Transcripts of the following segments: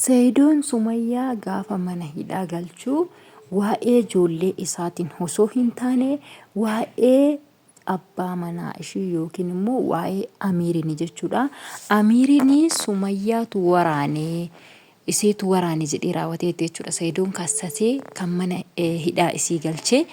Sayidoon Sumayyaa gaafa mana hidhaa galchu waa'ee ijoollee isaatiin osoo hin taane waa'ee abbaa manaa ishii yookiin immoo waa'ee Amiirini jechuudha. Amiirini Sumayyaatu waraane iseetu waraane jedhee raawwateetti jechuudha. Sayidoon kassasee kan mana hidhaa isii galchee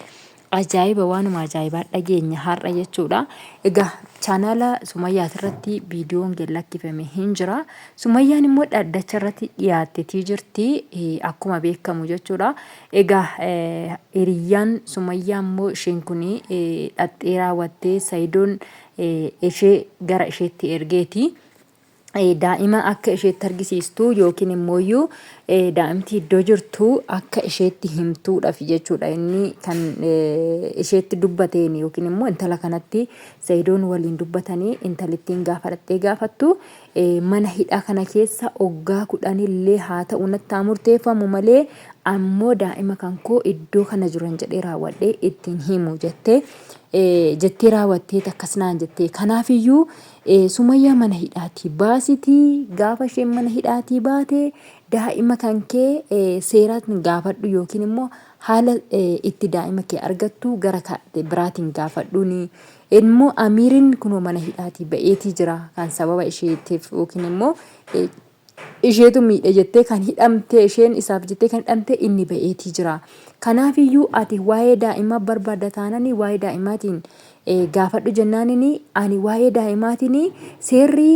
Ajaa'iba waanuma ajaa'ibaa dhageenya har'a jechuudha. Egaa chaanaala Sumayyaati irratti viidiyoon gad lakkifame hin jira. Sumayyaan immoo dhaddacha irratti dhiyaattetii jirti akkuma beekamu jechuudha. Egaa hiriyyaan Sumayyaa immoo isheen kun dhaxxee raawwattee Sayidoon ishee gara isheetti ergeeti. Daa'ima akka isheetti argisiistu yookiin immooyyuu daa'imti iddoo jirtu akka isheetti himtuudhaaf jechuudha. Inni kan isheetti dubbateen yookiin immoo intala kanatti Sayidoon waliin dubbatanii intalittiin gaafa dhaqxee gaafattu mana hidhaa kana keessa oggaa kudhanillee haa ta'u natti haa murteeffamu malee ammoo daa'ima kan koo iddoo kana jiran jedhee raawwadhee ittiin himu jettee jettee raawwattee akkas naan jettee kanaafiyyuu Sumayyaa mana hidhaatii baasitii gaafa isheen mana hidhaatii baate daa'ima kan kee seeraan gaafadhu yookiin immoo haala itti daa'ima kee argattu gara biraatiin gaafadhuuni. Immoo Amiiriin kunoo mana hidhaatii ba'eetii jira kan sababa isheetiif yookiin immoo isheetu miidhe jettee kan hidhamte isheen isaaf jettee kan hidhamte inni ba'eetii jira. Kanaafiyyuu ati waa'ee daa'imaa barbaadda taananii waa'ee daa'imaatiin gaafadhu jennaanini ani waa'ee daa'imaatiin seerri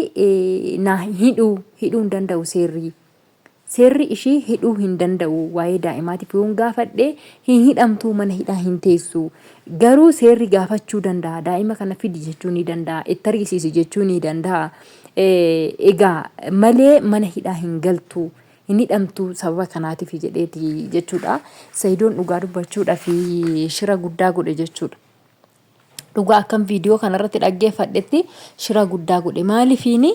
naa hidhuu hidhuu hin danda'u seerri. Seerri ishii hidhuu hin danda'u waa'ee daa'imaatiif yoon gaafadhe hin hidhamtuu mana hidhaa hin teessu. Garuu seerri gaafachuu danda'a daa'ima kana fidi jechuu ni danda'a itti argisiisi jechuu ni danda'a. Egaa malee mana hidhaa hin galtu hin hidhamtu sababa kanaatiif jedheeti jechuudha. Sayidoon dhugaa dubbachuudhaaf shira guddaa godhe jechuudha. Dhugaa akkam viidiyoo kanarratti dhaggeeffadhetti shira guddaa godhe maaliifiini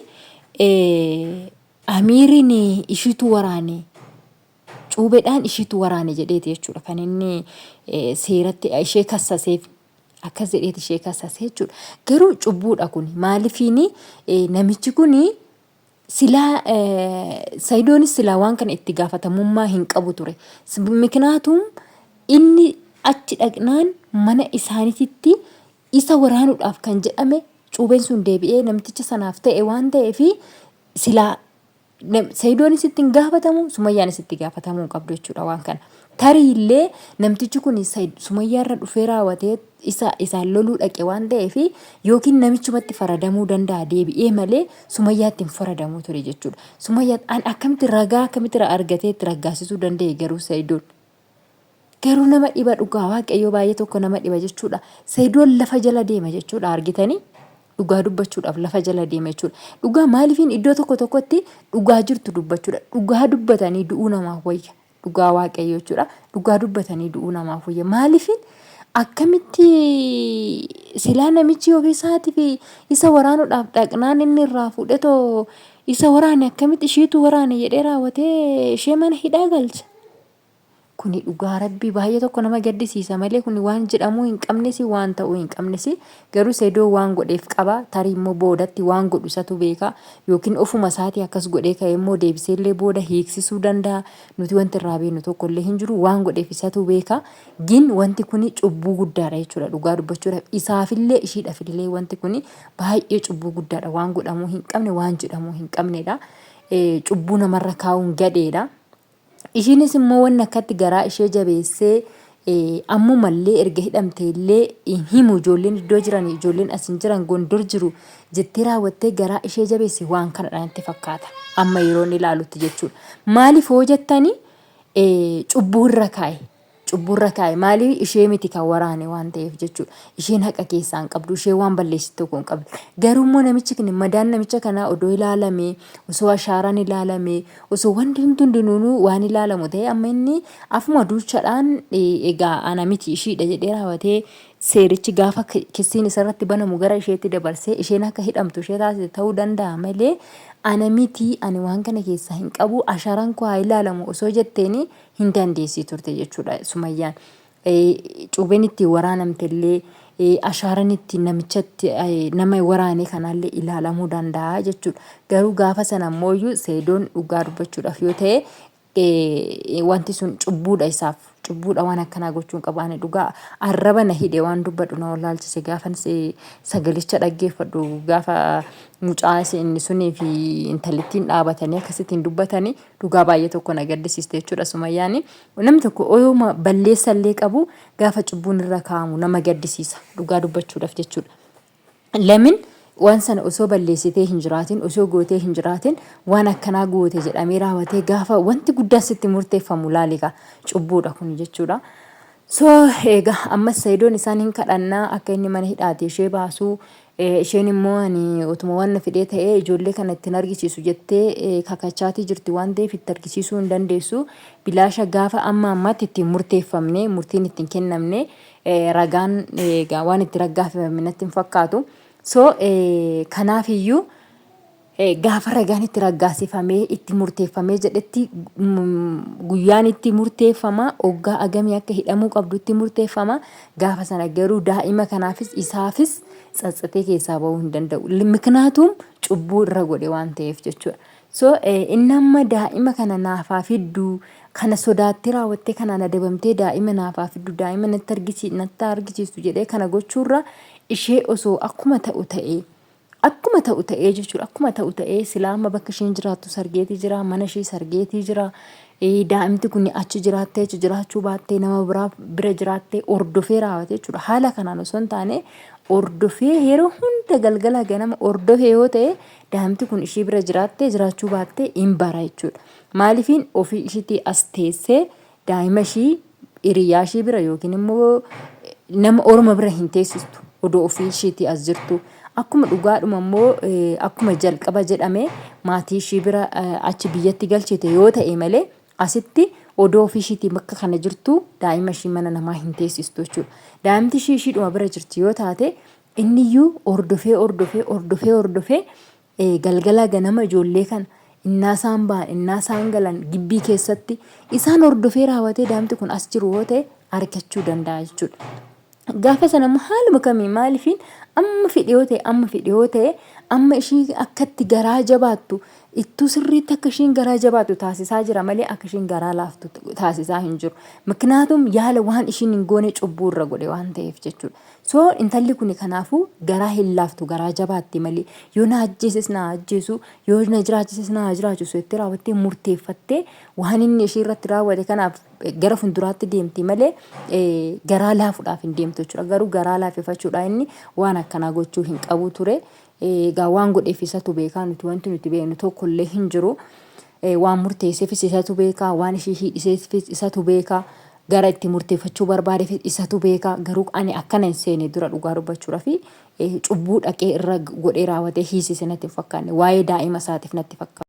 Amiiriin ishiitu waraane cuubeedhaan ishiitu waraane jedheeti jechuudha kan inni seeratti ishee kassaseef. Akkas jedheeti ishee kassase jechuudha. Garuu cubbuudha kuni. Maalifiini namichi kuni silaa Sayidoonis silaa waan kana itti gaafatamummaa hin qabu ture. Miknaatum inni achi dhaqnaan mana isaaniititti isa waraanuudhaaf kan jedhame cuubeen sun deebi'ee namticha sanaaf ta'e waan ta'eef silaa Sayidoonis itti hin gaafatamu, Sumayyaanis itti gaafatamuu hin qabdu jechuudha waan kana. Tarii illee namtichi kun Sumayyaarra dhufee raawwatee isa isaan loluu dhaqe waan ta'eef yookiin namichumatti faradamuu danda'a deebi'ee malee Sumayyaatti hin faradamuu ture jechuudha. Sumayyaa an akkamitti ragaa akkamitti argatee itti raggaasisuu danda'e garuu Sayidoon. Garuu nama dhiba dhugaa waaqayyoo baay'ee tokko nama dhiba jechuudha. Sayidoon lafa jala deema jechuudha argitanii. Dhugaa dubbachuudhaaf lafa jala deema jechuudha. Dhugaa maaliifiin iddoo tokko tokkotti dhugaa jirtu dubbachuudha. Dhugaa dubbatanii du'uu namaaf wayya. Dhugaa waaqayyoo jechuudha. Dhugaa dubbatanii du'uu namaaf wayya. Maaliifiin akkamitti silaa namichi ofii isaatiif isa waraanuudhaaf dhaqnaan inni irraa fuudhetoo isa waraane akkamitti ishiitu waraane jedhee raawwatee ishee mana hidhaa galcha. Kuni dhugaa rabbii baay'ee tokko nama gaddisiisa malee kuni waan jedhamuu hin qabnesi waan ta'uu hin qabnesi garuu Seidoo waan godheef qaba tarii immoo boodatti waan godhu isatu beeka yookiin ofuma isaatii akkas godhee ka'ee immoo deebiseellee booda hiiksisuu danda'a nuti wanti irraa beeknu tokko illee hin jiru waan godheef isatu beeka gin wanti kuni cubbuu guddaadha jechuudha dhugaa dubbachuudhaaf isaafillee ishiidhafillee wanti kuni baay'ee cubbuu guddaadha waan godhamuu hin qabne waan jedhamuu hin qabnedha cubbuu namarra kaa'uun gadheedha. Ishiinis immoo wanni akkatti garaa ishee jabeessee ammumallee erga hidhamte illee hin himu ijoolleen iddoo jiran ijoolleen as hin jiran gondor jiru jettee raawwattee garaa ishee jabeesse waan kanadha natti fakkaata amma yeroo inni ilaalutti jechuudha. Maaliif hoo jettanii cubbuu irra kaa'e Cubbuu irra kaa'e. Maaliif ishee miti kan waraane waan ta'eef jechuudha. Isheen haqa keessaa hin qabdu. Isheen waan balleessite tokko hin qabdu. Garuu immoo namichi kun madaan namicha kanaa odoo ilaalamee, osoo ashaaraan ilaalamee, osoo wanti hundinuu waan ilaalamu ta'e amma inni afuma duuchadhaan egaa ana miti ishiidha jedhee raawwatee seerichi gaafa kissiin isarratti banamu gara isheetti dabarsee isheen akka hidhamtu ishee taasise ta'uu danda'a malee ana miti ani waan kana keessaa hin qabu ashaaraan koo haa ilaalamu osoo jetteeni hin dandeessii turte jechuudha Sumayyaan. Cuubeen ittiin waraanamte illee Ashaaran ittiin namichatti nama waraane kanaallee ilaalamuu danda'a jechuudha. Garuu gaafa sana ammoo Sayidoon dhugaa dubbachuudhaaf yoo ta'e wanti sun cubbuudha isaaf. Cubbuudha waan akkanaa gochuun qabu. Ani dhugaa arraba na hidhe waan dubbadhu na wallaalchise gaafan sagalicha dhaggeeffadhu gaafa mucaa inni sunii fi intalittiin dhaabatanii akkasittiin dubbatanii dhugaa baay'ee tokko na gaddisiiste jechuudha Sumayyaani. Namni tokko oyooma balleessa illee qabu gaafa cubbuun irra kaa'amu nama gaddisiisa dhugaa dubbachuudhaaf jechuudha. Lamin waan sana osoo balleessitee hin jiraatin osoo gootee hin jiraatin waan akkanaa goote jedhamee raawwatee gaafa wanti guddaan sitti murteeffamu laaligaa cubbuudha kun jechuudha. So egaa ammas Sayidoon isaan hin kadhannaa akka inni mana hidhaati ishee baasuu isheen immoo ani otuma waan na fidee ta'ee ijoollee kana ittiin argisiisu jettee kakachaatii jirti waan ta'eef itti argisiisuu hin dandeessu. Bilaasha gaafa amma ammaatti ittiin murteeffamne murtiin ittiin kennamne ragaan egaa waan itti raggaafifame natti hin fakkaatu. So kanaaf iyyuu gaafa ragaan itti raggaasifamee itti murteeffamee jedhetti guyyaan itti murteeffama oggaa agamii akka hidhamuu qabdu itti murteeffama gaafa sana garuu daa'ima kanaafis isaafis tsatsatee keessaa ba'uu hin danda'u. Miknaatuum cubbuu irra godhe waan ta'eef jechuudha. So inni amma daa'ima kana naaf haa fiddu kana sodaattee raawwattee kanaan adabamtee daa'ima naaf haa fiddu daa'ima natti argisi natti haa argisiistu jedhee kana gochuurra ishee osoo akkuma ta'u ta'ee akkuma ta'u ta'ee jechuudha akkuma ta'u ta'ee silaa amma bakka isheen jiraattu sargeetii jira mana ishee sargeetii jira daa'imti kun achi jiraattee achi jiraachuu baattee nama biraa bira jiraattee ordofee raawwate jechuudha haala kanaan osoo hin taane ordofee yeroo hunda galgala ganama ordofee yoo ta'e daa'imti kun ishii bira jiraattee jiraachuu baattee hin bara jechuudha. Maaliifiin ofii ishiitii as teessee daa'ima ishii hiriyaa ishii bira yookiin immoo nama orma bira hin teessistu odoo ofii ishiitii as jirtu. Akkuma dhugaadhuma immoo akkuma jalqaba jedhame maatii ishii bira achi biyyatti galchite yoo ta'e malee asitti odoo ofii ishiitii bakka kana jirtu daa'ima ishii mana namaa hin teessistu jechuudha. Daa'imti ishii ishiidhuma bira jirti yoo taate Inniyyuu hordofee hordofee hordofee hordofee galgala ganama ijoollee kana innaa isaan ba'an innaa isaan galan gibbii keessatti isaan hordofee raawwatee daa'imti kun as jiru yoo ta'e argachuu danda'a jechuudha. Gaafa sana immoo haaluma kamiin maaliifiin amma fedhe yoo ta'e amma fedhe yoo ta'e amma ishii akkatti garaa jabaattu ittuu sirriitti akka ishiin garaa jabaattu taasisaa jira malee akka ishiin garaa laaftu taasisaa hin jiru. Miknaatum yaala waan ishiin hin goone cubbuu irra godhe waan ta'eef jechuudha. So intalli kuni kanaafuu garaa hin laaftu garaa jabaatti malee yoo na ajjeeses na ajjeesu yoo na jiraachises na jiraachisu jettee raawwattee murteeffattee waan inni ishee irratti raawwate kanaaf gara fuulduraatti deemti malee garaa laafuudhaaf hin deemtu jechuudha. Garuu garaa laafifachuudhaan inni waan akkanaa gochuu hin qabu ture. Egaa waan godheef isatu beekaa nuti wanti nuti beeknu tokko illee hin jiru. Waan murteesseefis isatu beekaa waan ishee hiidhiseefis isatu beekaa. Gara itti murteeffachuu barbaadeefis isatu beeka. Garuu ani akkana hin seene dura dhugaa dubbachuudhaaf cubbuu dhaqee irra godhee raawwatee hiisise natti hin fakkaanne. Waa'ee daa'ima isaatiif natti fakkaata.